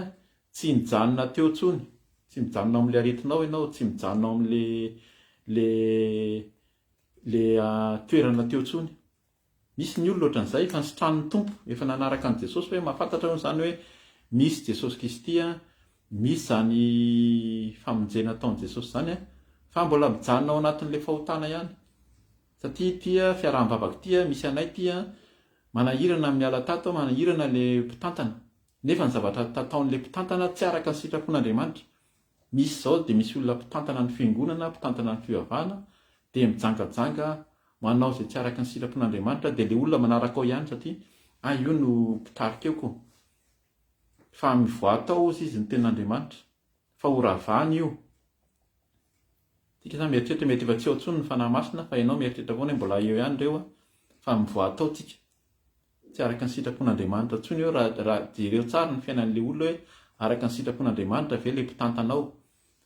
tsy nijanona teo intsony, tsy mijanona ao amin'ilay aretinao ianao, tsy mijanona ao amin'ilay ilay ilay toerana teo intsony. Misy ny olona ohatran'izay efa nisitranin'ny Tompo, efa nanaraka an'i Jesosy hoe mahafantatra hono izany hoe misy Jesosy Kristy, misy izany famonjena ataon'i Jesosy izany, fa mbola mijanona ao anatin'ilay fahotana ihany. Satria ity fiaraha-mivavaka ity, misy anay ity, manahirana ny miala tato, manahirana ilay mpitantana. Nefa ny zavatra ataon'ilay mpitantana tsy araka ny sitrapon'Andriamanitra. Misy izao dia misy olona mpitantana ny fiangonana, mpitantana ny fivavahana dia mijangajanga manao izay tsy araka ny sitrapon'Andriamanitra dia ilay olona manaraka ao ihany satria ah io no mpitarika eo ko. Fa mivoaha tao hozy izy ny tenin'Andriamanitra fa ho ravany io. Tsika zany mieritreritra mety efa tsy ao intsony ny Fanahy Masina fa ianao mieritreritra foana hoe mbola eo ihany ireo fa mivoaha tao tsika. Tsy araka ny sitrapon'Andriamanitra intsony eo raha raha jereo tsara ny fiainan'ilay olona hoe araka ny sitrapon'Andriamanitra ve ilay mpitantana ao?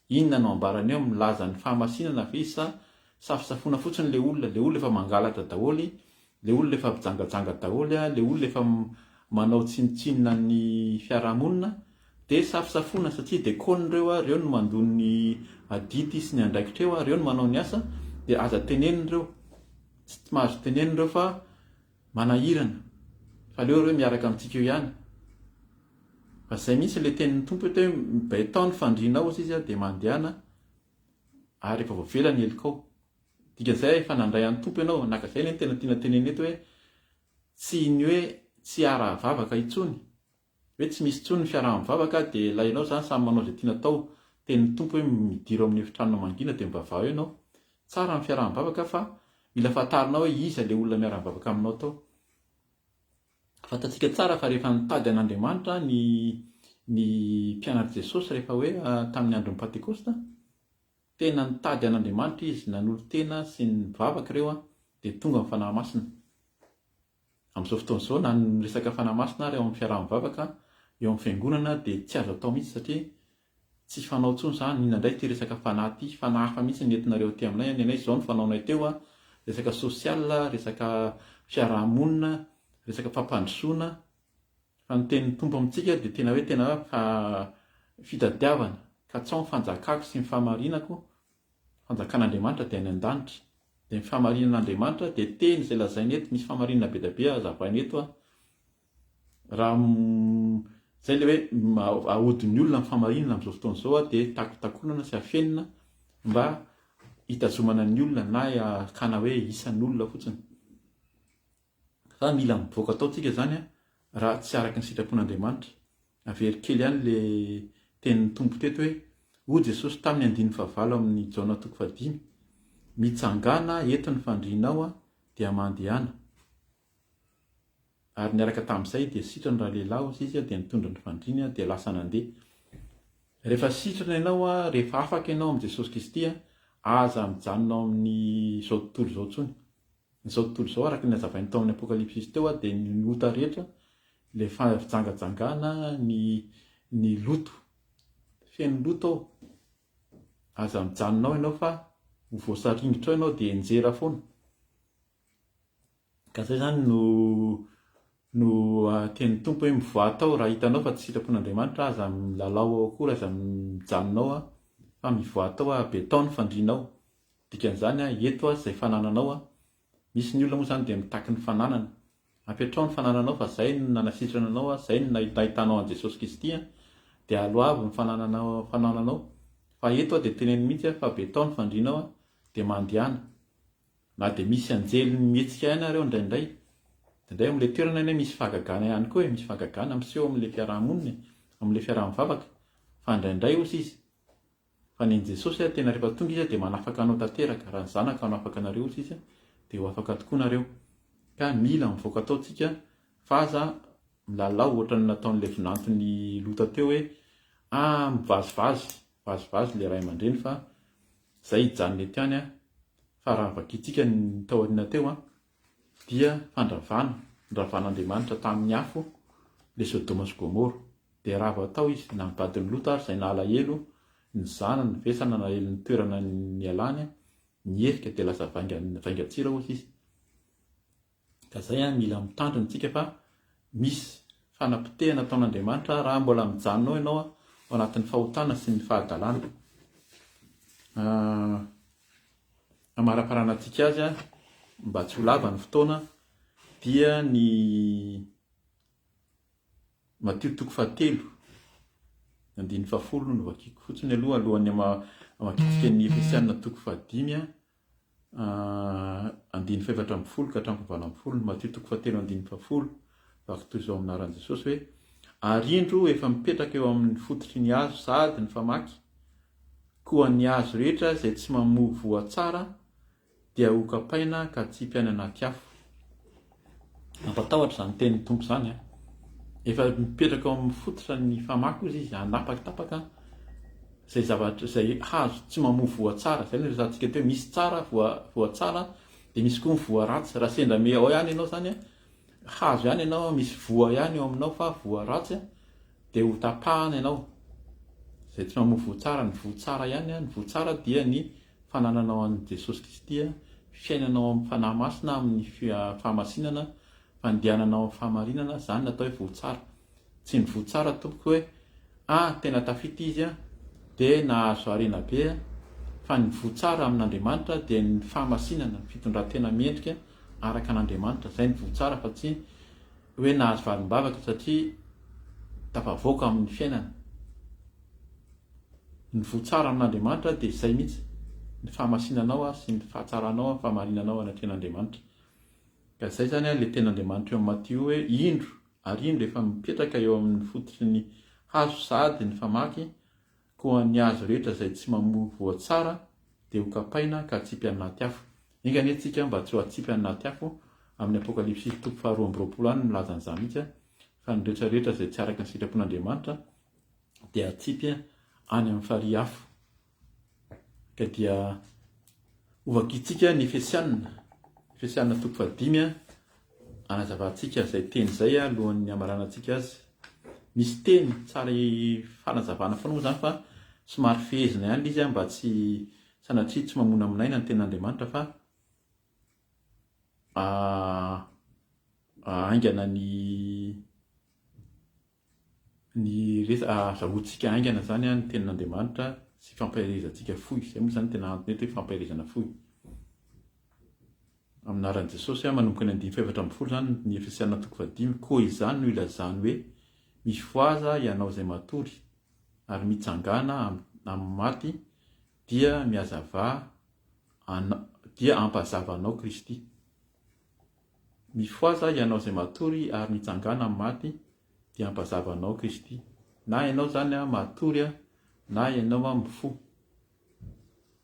Inona no ambarany eo? Milaza ny fahamasinana ve izy sa safosafoana fotsiny ilay olona? Ilay olona efa mangalatra daholo, ilay olona efa mpijangajanga daholo, ilay olona efa manao tsinontsinona ny fiarahamonina dia safosafoana satria dekona ireo, ireo no mandoa ny adidy sy ny andraikitra eo, ireo no manao ny asa dia aza tenenina ireo, tsy mahazo tenenina ireo fa Manahirana. Fa aleo ireo miaraka amintsika eo ihany. Fa zay mihitsy ilay tenin'ny Tompo eto hoe mibetao ny fandrianao hozy izy dia mandehana ary efa voavela ny helokao. Dikan'izay efa nandray an'ny Tompo ianao. Naka zay anie no tena tiana tenenina eto hoe tsy ny hoe tsy hiara-vavaka intsony Hoe tsy misy intsony ny fiaraha-mivavaka dia ilay ianao izany samy manao izay tiana atao. Tenin'ny Tompo hoe midiro amin'ny efitranonao mangina dia mivavaha eo ianao. Tsara ny fiaraha-mivavaka fa mila fantarinao hoe iza ilay olona miara-mivavaka aminao tao. Fantatsika tsara fa rehefa nitady an'Andriamanitra ny ny mpianatr'i Jesosy rehefa hoe tamin'ny andron'ny Pantekosta, tena nitady an'Andriamanitra izy, nanolo-tena sy nivavaka ireo dia tonga ny Fanahy Masina. Amin'izao fotoana izao na ny resaka Fanahy Masina ary ao amin'ny fiaraha-mivavaka eo amin'ny fiangonana dia tsy azo atao mihitsy satria tsy fanao intsony izany, inona indray ity resaka fanahy ity, fanahy hafa mihitsy no entinareo aty aminay, ny anay izao no fanaonay teo an, resaka social, resaka fiaraha-monina, resaka fampandrosoana, fa ny tenin'ny Tompo amintsika dia tena hoe tena fitadiavana, katsao ny fanjakako sy ny fahamarinako, Fanjakan'Andriamanitra dia any an-danitra. Dia ny fahamarinan'Andriamanitra dia teny izay lazainy eto, misy fahamarinana be dia be hazavaina eto an. Raha izay ilay hoe ahodin'ny olona ny fahamarinana amin'izao fotoana izao an, dia takotakonana sy afenina mba hitazomana ny olona na hakana hoe isan'olona fotsiny. Fa mila mivoaka tao tsika izany an, raha tsy araka ny sitrapon'Andriamanitra. Averiko kely ihany le tenin'ny Tompo teto hoe, hoy Jesosy taminy andininy fahavalo amin'ny Jaona toko fahadimy, Mitsangàna eto ny fandrianao dia mandehana. Ary niaraka tamin'izay dia sitrana ralehilahy hozy izy dia nitondra ny fandriany dia lasa nandeha. Rehefa sitrana ianao, rehefa afaka ianao amin'i Jesosy Kristy, aza mijanona ao amin'izao tontolo izao intsony. Izao tontolo izao, araka ny nazavainy tao amin'ny Apokalypsy teo, dia ny ota rehetra, ilay fijangajangana, ny ny loto. Feno loto ao. Aza mijanona ao ianao fa ho voasaringotra ao ianao dia hianjera foana. Ka izay izany no no tenin'ny Tompo hoe mivoaha tao raha hitanao fa tsy sitrapon'Andriamanitra, aza milalao ao akory, aza mijanona ao fa mivoaha tao, betao ny fandrianao. Dikan'izany a, eto a izay fanananao a, misy ny olona moa izany dia mitaky ny fananana. Apetraho ny fanananao fa izay no nanasitrana anao a, izay no nahitanao an'i Jesosy Kristy a, dia aloavy ny fanananao fanananao. Fa eto a dia teneno mihitsy a fa betao ny fandrianao a, dia mandehana. Na dia misy anjely mihetsika ihany ary eo indraindray. Indraindray amin'ilay toerana anie misy fahagagana ihany koa e, misy fahagagana miseho amin'ilay fiaraha-monina e, amin'ilay fiaraha-mivavaka. Fa indraindray hozy izy, Fa ny an'i Jesosy tena rehefa tonga Izy dia manafaka anao tanteraka, raha ny Zanaka no afaka anareo hozy Izy dia ho afaka tokoa nareo. Ka mila mivoaka tao tsika fa aza milalao ohatran'ny nataon'ilay vinanton'i Lota teo hoe ah mivazivazy, mivazivazy ilay ray aman-dreny fa zay hijanona eto ihany ah. Fa raha vakintsika ny tao aoriana teo ah dia fandravana, noravan'Andriamanitra tamin'ny afo ilay Sodoma sy Gomora. Dia rava tao izy, na ny vadin'i Lota ary izay nalahelo ny zanany, vesana nalahelo ny toerana nialany, niherika dia lasa vaingan-tsira hozy izy. Ka izay an, mila mitandrina isika fa misy fanapotehana ataon'Andriamanitra raha mbola mijanona ao ianao ao anatin'ny fahotana sy ny fahadalana. Hamaraparanantsika azy mba tsy ho lava ny fotoana dia ny Matio toko fahatelo, andininy fahafolo no vakiko fotsiny aloha alohan'ny hamakiantsika ny Efesiana toko fahadimy andininy fahefatra ambin'ny folo ka hatramin'ny fahavalo ambin'ny folo. Matio toko fahatelo andininy fahafolo, vaky toy izao amin'ny anaran'i Jesosy hoe, Ary indro efa mipetraka eo amin'ny fototry ny hazo sahady ny famaky, koa ny hazo rehetra izay tsy mamoa voa tsara dia ho kapaina ka atsipy any anaty afo. Mampatahotra izany tenin'ny Tompo izany an. Efa mipetraka ao amin'ny fototra ny famaky hozy izy, hanapatapaka izay zavatra izay hazo tsy mamoa voa tsara. Izay no resahantsika teo, misy tsara voa voa tsara dia misy koa ny voa ratsy. Raha sendra me ao ihany ianao izany an, hazo ihany ianao, misy voa ihany eo aminao fa voa ratsy dia ho tapahana ianao. Izay tsy mamoa voa tsara, ny voa tsara ihany, ny voa tsara dia ny fanananao an'i Jesosy Kristy, fiainanao amin'ny Fanahy Masina amin'ny fahamasinana, fandehananao amin'ny fahamarinana, izany no atao hoe voa tsara. Tsy ny voa tsara tompoko hoe ah tena tafita izy dia nahazo harena be fa ny voa tsara amin'Andriamanitra dia ny fahamasinana, ny fitondran-tena mendrika araka an'Andriamanitra, izay ny voa tsara fa tsy hoe nahazo valim-bavaka satria tafavoaka amin'ny fiainana. Ny voa tsara amin'Andriamanitra dia izay mihitsy, ny fahamasinanao sy ny fahatsaranao, ny fahamarinanao anatrehan'Andriamanitra. Ka izay izany ilay tenin'Andriamanitra eo amin'ny Matio hoe indro ary indro efa mipetraka eo amin'ny fototry ny hazo sahady ny famaky, koa ny hazo rehetra izay tsy mamoa voa tsara dia ho kapaina ka atsipy anaty afo. Enga anie tsika mba tsy ho atsipy anaty afo, amin'ny Apokalypsy toko faharoa amby roapolo any milaza an'izany mihitsy fa ny rehetra rehetra izay tsy araka ny sitrapon'Andriamanitra dia atsipy any amin'ny farihy afo. Ka dia hovakintsika ny Efesiana, Efesiana toko fahadimy. hanazavantsika izay teny izay alohan'ny hamaranantsika azy. Misy teny tsara hifanazavana foana moa izany fa somary fehezina ihany ilay izy mba tsy sanatria tsy mamonamonaina ny tenin'Andriamanitra fa haingana ny ny resa ahazahoantsika haingana izany ny tenin'Andriamanitra sy fampaherezantsika fohy. Izay moa izany tena antony eto hoe fampaherezana fohy. Amin'ny anaran'i Jesosy, manomboka ny andininy faha-14 izany ny Efesiana toko fahadimy, koa izany no ilazany hoe, Mifohaza ianao izay matory, ary mitsangàna amin'ny maty, dia mihazavà dia hampazava anao Kristy. Mifohaza ianao izay matory ary mitsangàna amin'ny maty, dia hampazava anao Kristy. Na ianao izany matory na ianao mifoha.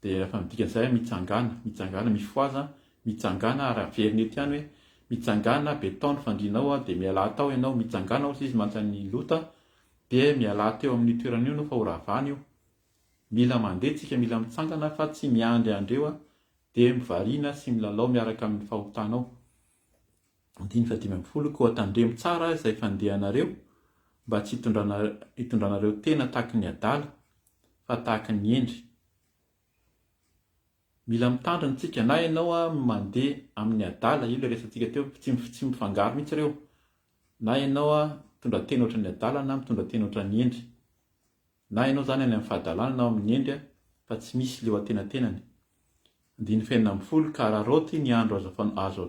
Dia rehefa midika an'izay hoe mitsangàna, mitsangàna, mifohaza, mitsangàna ary averina eto ihany hoe mitsangàna, betao ny fandrianao dia mialà tao ianao, mitsangàna hozy izy mantsy an'i Lota dia mialà teo amin'io toerana io ianao fa ho ravana io. Mila mandeha tsika, mila mitsangana fa tsy miandry andreo dia mivariana sy milalao miaraka amin'ny fahotanao. Andininy fahadimy ambin'ny folo, Koa tandremo tsara izay fandehanareo, mba tsy hitondranareo tena tahaky ny adala, fa tahaky ny hendry. Mila mitandrina tsika, na ianao mandeha amin'ny adala, io ilay resatsika teo, tsy tsy mifangaro mihitsy ireo, na ianao mitondra tena ohatran'ny adala na mitondra tena ohatran'ny hendry. Na ianao izany any amin'ny fahadalana na ao amin'ny hendry fa tsy misy leo antenatenany. Andininy fahenina ambin'ny folo, Ka araraoty ny andro azo azo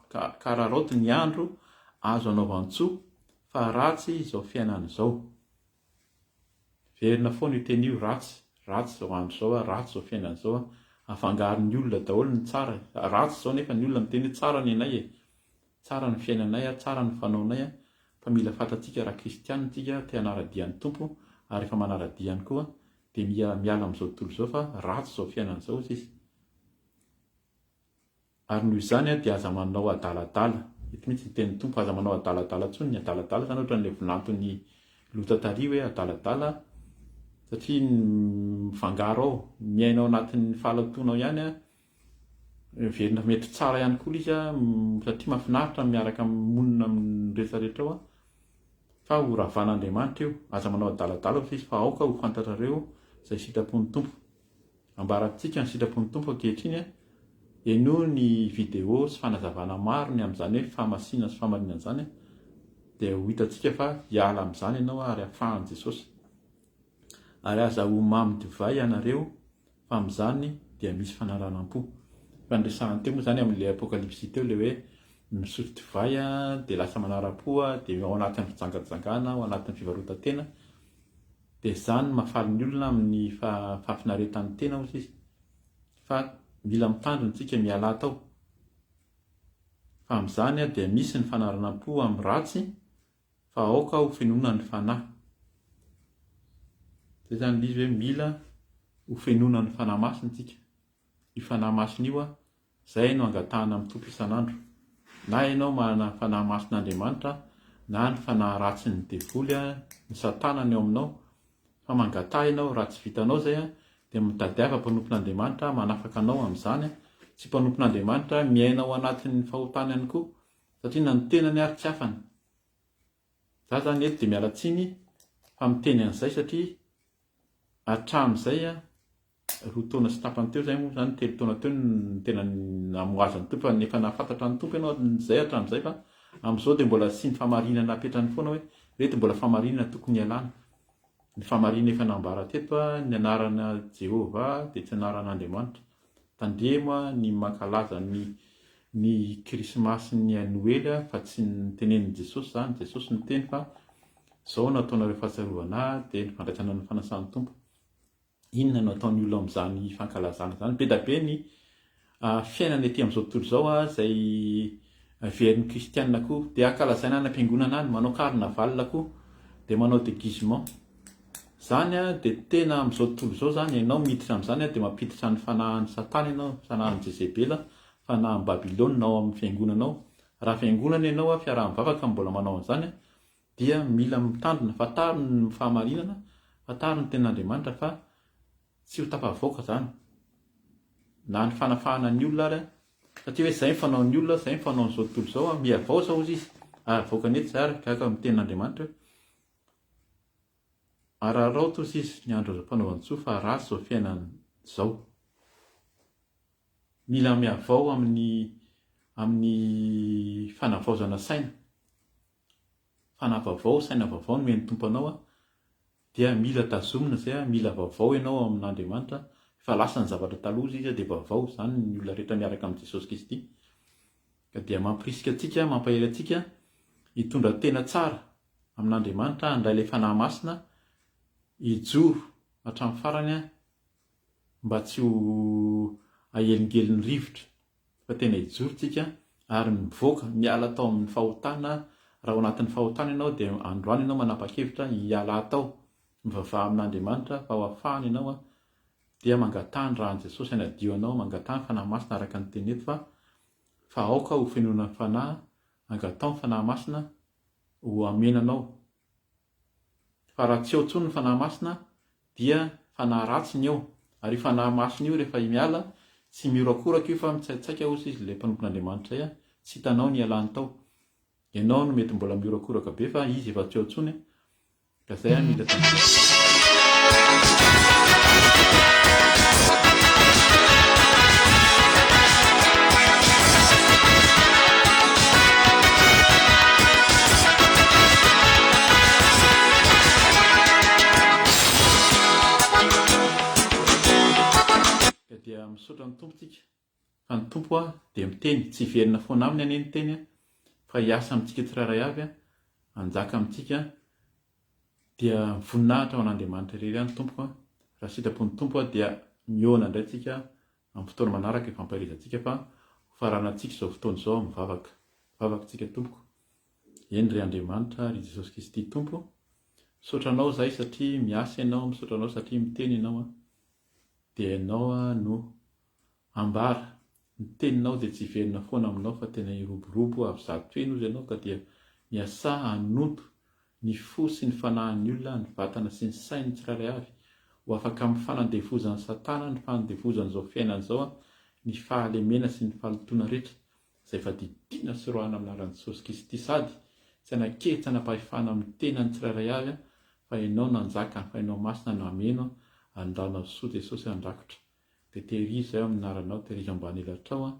ka ka araraoty ny andro azo anaovan-tsoa fa ratsy izao fiainana izao. Verina foana io teny io, ratsy, ratsy izao andro izao, ratsy izao fiainana izao, afangaron'ny olona daholo ny tsara, ratsy izao nefa ny olona miteny hoe tsara ny anay e, Tsara ny fiainanay ary tsara ny fanaonay fa mila fantatsika raha kristiana tsika te hanara-dia ny Tompo ary efa manara-dia ihany koa dia mila miala amin'izao tontolo izao fa ratsy izao fiainana izao hozy izy ary noho izany dia aza manao adaladala eto mihitsy ny tenin'ny Tompo aza manao adaladala intsony ny adaladala izany ohatran'ilay vinanton'i Lota tary hoe adaladala satria mifangaro ao miaina ao anatin'ny fahalotoana ao ihany Heverina fa mety tsara ihany koa ilay izy satria mahafinaritra ny miaraka monina amin'ny rehetra rehetra ao fa ho ravan'Andriamanitra io. Aza manao adaladala hoy izy fa aoka ho fantatrareo izay sitrapon'ny Tompo. Ambarantsika ny sitrapon'ny Tompo ankehitriny. Henoy ny vidéo sy fanazavana maro ny amin'izany hoe fahamasinana sy fahamarinana izany dia ho hitantsika fa hiala amin'izany ianao ary hafahan'i Jesosy. Ary aza ho mamy divay ianareo fa amin'izany dia misy fanaranam-po. Efa niresahany teo moa izany amin'ilay apokalypsy teo ilay hoe misotro divay dia lasa manaram-po dia ao anatin'ny fijangajangana, ao anatin'ny fivarotan-tena. Dia izany no mahafaly ny olona amin'ny fahafinaretan'ny tena hozy izy. Fa mila mitandrina isika mialà tao. Fa amin'izany dia misy ny fanaranam-po amin'ny ratsy Fa aoka ho fenoina ny fanahy. Zay zany le izy hoe mila ho fenoina ny fanahy masina tsika. Io fanahy masina io zay no angatahana amin'ny Tompo isan'andro. Na ianao manana ny fanahy masin'Andriamanitra na ny fanahy ratsin'ny devoly, ny satana ny ao aminao, fa mangataha ianao, raha tsy vitanao zay dia mitadiava mpanompon'Andriamanitra manafaka anao amin'izany, tsy mpanompon'Andriamanitra miaina ao anatin'ny fahotana ihany koa satria na ny tenany ary tsy afany. Za zany eto dia miala tsiny fa miteny an'izay satria hatramin'izay roa taona sy tapany teo zay moa zany telo taona teo no tena namohazan'ny Tompo fa efa nahafantatra ny Tompo ianao zay hatramin'izay fa amin'izao dia mbola asiany famarinana apetrany foana hoe reto mbola famarinana tokony hialana. Ny famarinana efa nambara teto ny anarana Jehovah dia tsy anaran'Andriamanitra. Tandremo ny mankalaza ny ny krismasy ny noely fa tsy ny tenenin'i Jesosy zany, Jesosy niteny fa zao no ataonareo fahatsiarovana ahy dia ny fandraisana ny fanasan'ny Tompo. Inona no ataon'ny olona amin'izany fankalazana izany? Be dia be ny fiainana ety amin'izao tontolo izao izay heverin'ny kristiana koa. Dia ankalazaina any am-piangonana any, manao carnaval koa, dia manao déguisement. Izany dia tena amin'izao tontolo izao izany, ianao miditra amin'izany dia mampiditra ny fanahin'i Satana ianao, fanahin'i Jezebela, fanahin'i Babylona ao amin'ny fiangonana ao. Raha fiangonana ianao, fiaraha-mivavaka mbola manao an'izany, dia mila mitandrina, fantaro ny fahamarinana, fantaro ny tenin'Andriamanitra fa tsy ho tafavoaka izany. Na ny fanafahana ny olona ary. Satria hoe izay ny fanaon'ny olona, izay ny fanaon'izao tontolo izao, miha-vaoza hozy izy, ary avoakany eto izay ary gaga amin'ny tenin'Andriamanitra hoe, Araraoty hozy izy ny andro fanaovan-tsoa fa ratsy izao fiainana izao. Mila mihavao amin'ny amin'ny fanavaozana saina. Fanahy vaovao, saina vaovao nomen'ny Tompo anao dia mila tazomina izay, mila vaovao ianao ao amin'Andriamanitra, efa lasa ny zavatra taloha izy dia vaovao, izany ny olona rehetra miaraka amin'i Jesosy Kristy. Ka dia mampirisika antsika, mampahery antsika hitondra tena tsara amin'Andriamanitra, handray ilay Fanahy Masina, hijoro hatramin'ny farany mba tsy ho ahelingelin'ny rivotra fa tena hijoro tsika ary mivoaka, miala tao amin'ny fahotana, raha ao anatin'ny fahotana ianao dia androany ianao manapa-kevitra hiala tao, mivavaha amin'Andriamanitra fa ho afahana ianao dia mangataha ny ràn'i Jesosy hanadio anao, mangataha ny Fanahy Masina araka ny teny eto fa fa aoka ho fenoina ny Fanahy, angataho ny Fanahy Masina ho amena anao. Fa raha tsy ao intsony ny Fanahy Masina dia fanahy ratsy ny eo, ary io Fanahy Masina io rehefa miala tsy mihorakoraka io fa mitsaitsaika osa izy ilay mpanompon'Andriamanitra izay tsy hitanao ny hialany tao. Ianao no mety mbola mihorakoraka be fa izy efa tsy ao intsony ka zay an mila tandremana. Ka dia misaotra ny Tompo tsika fa ny Tompo dia miteny, tsy hiverina foana aminy anie ny teny fa hiasa amintsika tsirairay avy, hanjaka amintsika, dia voninahitra ho an'Andriamanitra irery ihany Tompoko, raha sitrapon'ny Tompo dia mihaona indray tsika amin'ny fotoana manaraka hifampaherezantsika fa ho faranantsika izao fotoana izao amin'ny vavaka. Vavaka tsika Tompoko. Eny ry Andriamanitra, ry Jesosy Kristy Tompo, misaotra Anao izahay satria miasa Ianao, misaotra Anao satria miteny Ianao an, dia Ianao no ambara, ny teninao dia tsy hiverina foana aminao fa tena hiroborobo avy zato heny hozy Ianao ka dia miasà hanonto ny fo sy ny fanahin'ny olona, ny vatana sy ny sain'ny tsirairay avy, ho afaka amin'ny fanandevozan'i Satana, ny fanandevozan'izao fiainana izao, ny fahalemena sy ny fahalotoana rehetra, izay efa didiana sy roahina amin'ny anaran'i Jesosy Kristy sady tsy hanan-kery tsy hanam-pahefana amin'ny tenany tsirairay avy fa Ianao no hanjaka, fa Ianao Masina no hameno andrano soa Jesosy handrakotra dia tehirizo izay ao amin'ny anaranao tehirizo ambany elatrao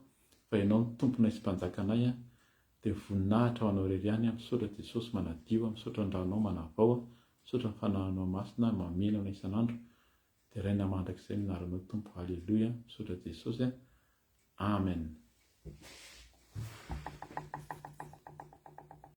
fa Ianao no Tomponay sy Mpanjakanay dia voninahitra ho Anao irery ihany misaotra Jesosy manadio misaotra ny ranao manavao misaotra ny Fanahinao Masina mameno anay isan'andro deraina mandrakizay ny anaranao Tompo Haleloia misaotra Jesosy Amen.